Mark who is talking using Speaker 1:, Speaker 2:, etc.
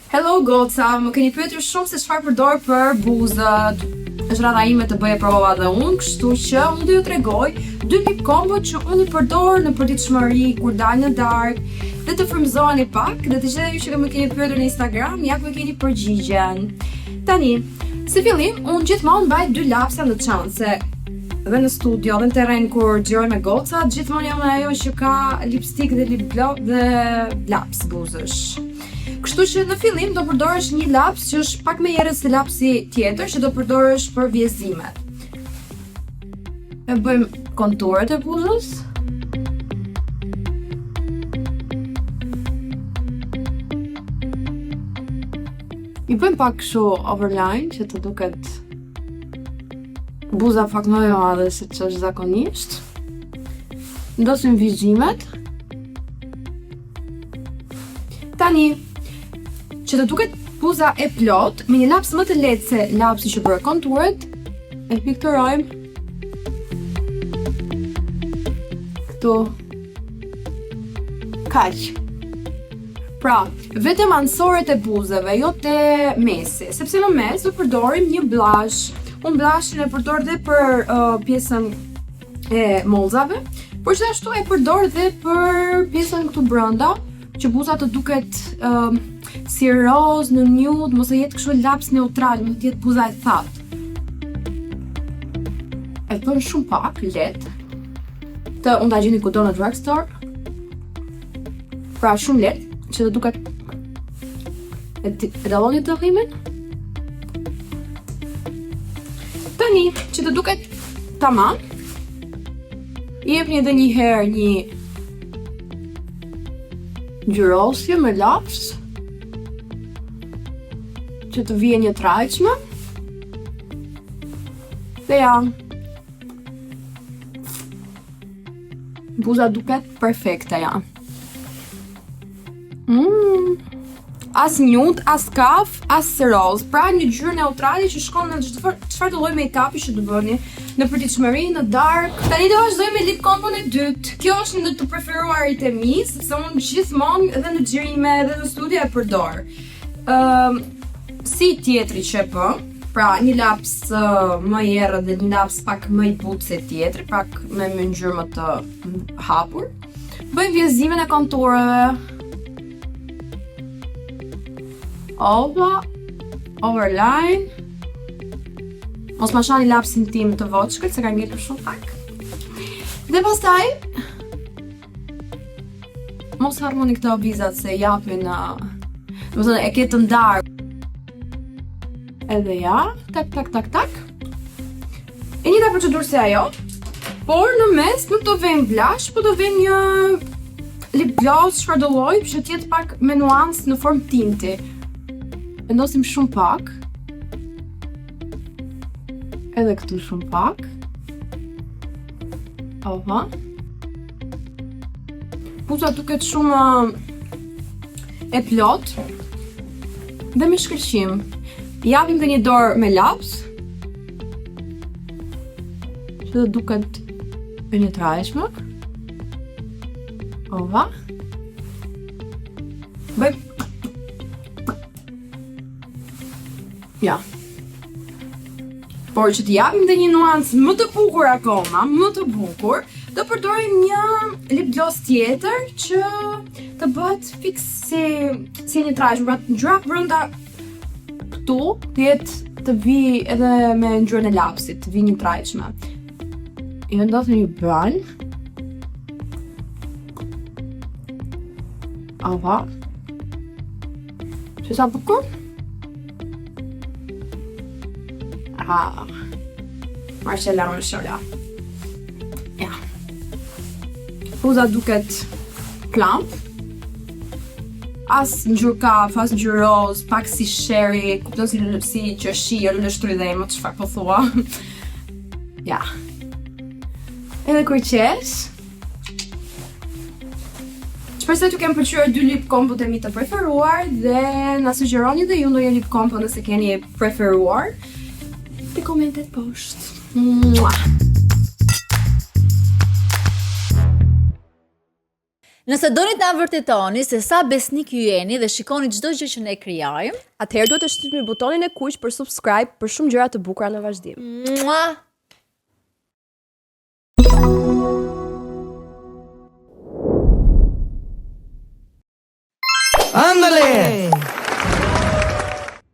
Speaker 1: Hello goca, më keni pyetur shumë se çfarë përdor për buzët. Është radha ime të bëj prova dhe unë, kështu që unë do ju tregoj dy lip combo që unë i përdor në përditshmëri kur dal në darkë dhe të frymëzoheni pak dhe të gjitha ju që më keni pyetur në Instagram, ja ku e keni përgjigjen. Tani, si fillim, unë gjithmonë mbaj dy lapsa në çantë se dhe në studio dhe në terren kur xhiroj me gocat, gjithmonë jam ajo që ka lipstick dhe lip gloss dhe laps buzësh. Kështu që në fillim do përdorësh një laps që është pak më i errët se lapsi tjetër që do përdorësh për vjezimet. E bëjmë konturet e buzës. I bëjmë pak kështu overline që të duket buza pak më e madhe se që është zakonisht. Ndosim vizimet. Tani, që të duket buza e plot, me një laps më të lehtë se lapsi që bërë konturet, e pikturojmë këtu. Kaq. Pra, vetëm anësoret e buzëve, jo te mesi, sepse në mes do përdorim një blush. Unë blushin e përdor dhe për uh, pjesën e mollzave, por gjithashtu e përdor dhe për pjesën këtu brenda, që buza të duket uh, si roz në nude, mos e jetë kështu laps neutral, mos të jetë buza e thatë. E bën shumë pak, lehtë. Të mund ta gjeni kudo në drugstore. Pra shumë lehtë, që të duket e, e dalloni dallimin? Tani, që të duket tamam, i jepni edhe një herë një ngjyrosje me laps që të vije njëtrajtshme. Dhe ja. Buza duket perfekte ja. Mm. As nude, as kaf, as roz. Pra një ngjyrë neutrale që shkon në çfarë çfarë do lloj make-upi që të bëni në përditshmëri, në darkë. Tani do vazhdojmë me lip combon e dytë. Kjo është një ndër të preferuarit e mi, sepse unë gjithmonë edhe në xhirime edhe në studio e përdor. Ëm um, si tjetri që e bëm, pra një laps uh, më i errët dhe një laps pak më i butë se tjetri, pak me më ngjyrë më të hapur. Bëjmë vjezimin e kontureve. Opa, overline. Mos ma shani lapsin tim të voçkël, se ka ngelur shumë pak. Dhe pastaj, mos harroni këto vizat se japin, domethënë, e ke të ndarë. Edhe ja, tak, tak, tak, tak. E njëjta procedurë si ajo, por në mes nuk do vejmë blush, po do vejmë një lip gloss çfarë do lloj, që të jetë pak me nuancë në formë tinti. Vendosim shumë pak. Edhe këtu shumë pak. Oha. Buza duket shumë e plot dhe me shkëlqim. Japim dhe një dorë me laps. Që të duket e njëtrajtshme. Ova. Bëjmë. Ja. Por që t'i japim dhe një nuancë më të bukur akoma, më të bukur, do përdorim një lip gloss tjetër që të bëhet fiks si si njëtrajtshme, pra ngjyra brenda këtu të jetë të vi edhe me ngjyrën e lapsit, të vi njëtrajtshme. I vendosim një bën. Ava. Që sa bukur? Ah. Marcela, Marcela. Ja. Buza duket plump. As ngjyrë kaf, as ngjyrë roz, pak si cherry, kupton si si qershi, jo luleshtrydhe, më çfarë po thua. ja. Edhe kur qesh, Shpresoj t'ju kenë pëlqyer dy lip combot e mi të preferuar dhe na sugjeroni dhe ju ndonjë lip combo nëse keni preferuar te komentet poshtë. Mua.
Speaker 2: Nëse doni të na vërtetoni se sa besnik ju jeni dhe shikoni çdo gjë që ne krijojmë,
Speaker 1: Atëherë duhet të shtypni butonin e kuq për subscribe për shumë gjëra të bukura në vazhdim.
Speaker 2: Mua!
Speaker 3: Andale!